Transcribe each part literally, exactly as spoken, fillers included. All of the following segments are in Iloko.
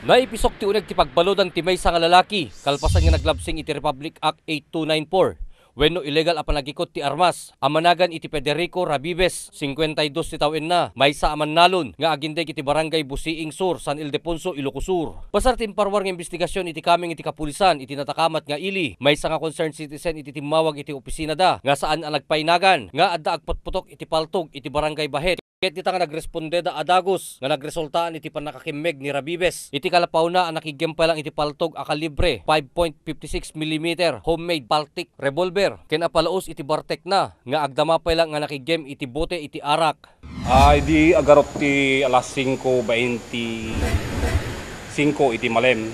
Naipisok ti uneg ti pagbaludan ti maysa nga lalaki, kalpasan nga naglabsing iti Republic Act eight two nine four wenno illegal a panagikut ti armas, a managan iti Federico Rabibes, singkuenta y dos ti tawenna, maysa a mannalon nga agindeg iti Barangay Busiing Sur, San Ildefonso, Ilocos Sur. Basar ti imparwar nga imbestigasion iti kameng iti kapulisan iti natakamat nga ili, maysa nga concerned citizen iti timmawag iti opisinada nga saan a nagpainagan nga adda agputputok iti paltog iti Barangay Bahet. Ket dita nga nagrespondeda a dagus nga nagresultaan iti pannakakimmeg ni Rabibes iti kalapawna a nakiggem pay lang iti paltog a kalibre five point fifty six millimeter homemade Paltic revolver ken apalaus iti bartekna nga agdama pay lang nga nakiggem iti bote iti arak. Ah, idi agarok ti alas singko bainti singko iti malem,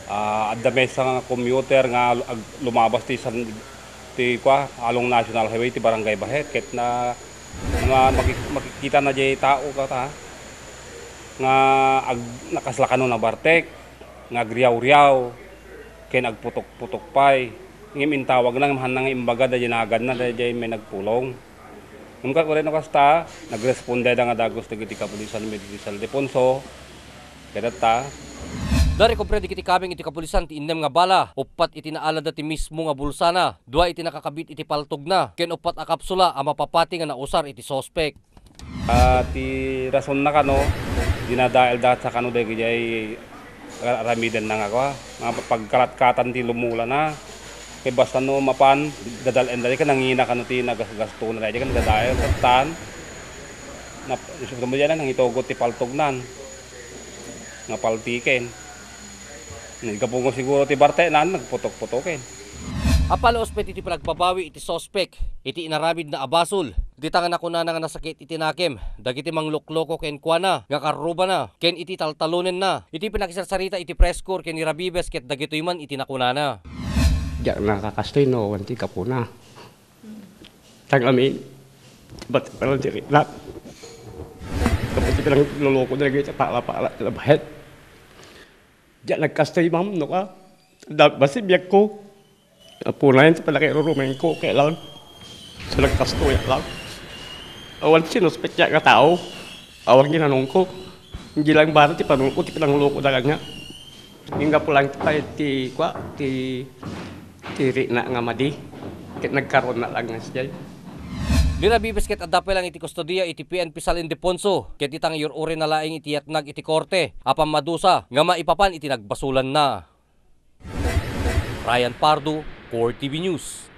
ah, adda maysa nga commuter nga ag-, lumabas ti San, ti kua, along National Highway ti Barangay Bahet ket na, na maki-, makikita na jay tao kata nga ag-, nakaslakano na bartek nga agriaw-riaw ken agputok-putok pay. Ngem intawagna ngem hanna nga imbaga dayjay naganna dayjay may nagpulong. Ngem ket uray no kasta, nagrespondeda nga dagus dagiti kapulisan iti San Ildefonso. Kadatta. Narekobre dagiti kameng iti kapulisan ti innem nga bala, uppat iti naalada ti mismo nga bulsana, dua iti nakakabit iti paltogna, ken uppat a kapsula a mapapati nga nausar iti suspek. Ah, ti rasonna kano, dinadaelda sa kano dagijay ra-, ramidenna nga kua, nga pagkalatkatan ti lumulana. Kay basta no mapan, dadal-en dagijay, ket nangina kano ti nagasgastona dagijay, ket dadael, ket tan, nap-, isu-, isu mo diay na, nangitugot ti paltognan. Nga paltiken. Nagkapungo siguro ti barteknan, nagputok-putoken. Apalaus met iti panagbabawi iti suspek iti inaramidna a basol. Dita nga nakunana nga nasakit iti nakem dagiti manglukloko kenkuana nga karrubana ken iti taltalonenna. Iti panakisarsarita iti press corps ken ni Rabibes ket dagitoy man iti nakunana. Diak nakakastoy no awan ti gapuna. Tan amin, bat-, parang diri na. Tapos iti panangloloko na lagi iti pala-pala, labahet. Diak nagkastoy, ma'am, no ka? Da-, basta biagko. Apunayan ti panakirurumenko, kaya lang. So, nagkastoy lang. Awan sinuspek nga tao. Awan ginanongko. Hindi lang baro ti panungko, ti panangloko da nga. Inggapu lang ti pay ti, kua, ti, ti rikna nga madi. Ket nagkaroon na lang nga siya. Ni Rabibes ket adda pay lang iti kustodiya iti P N P San Ildefonso, ket ita nga yur-uri na laeng iti yatnag iti korte a pammadusa nga maipapan iti nagbasolanna. Ryan Pardo, Core T V News.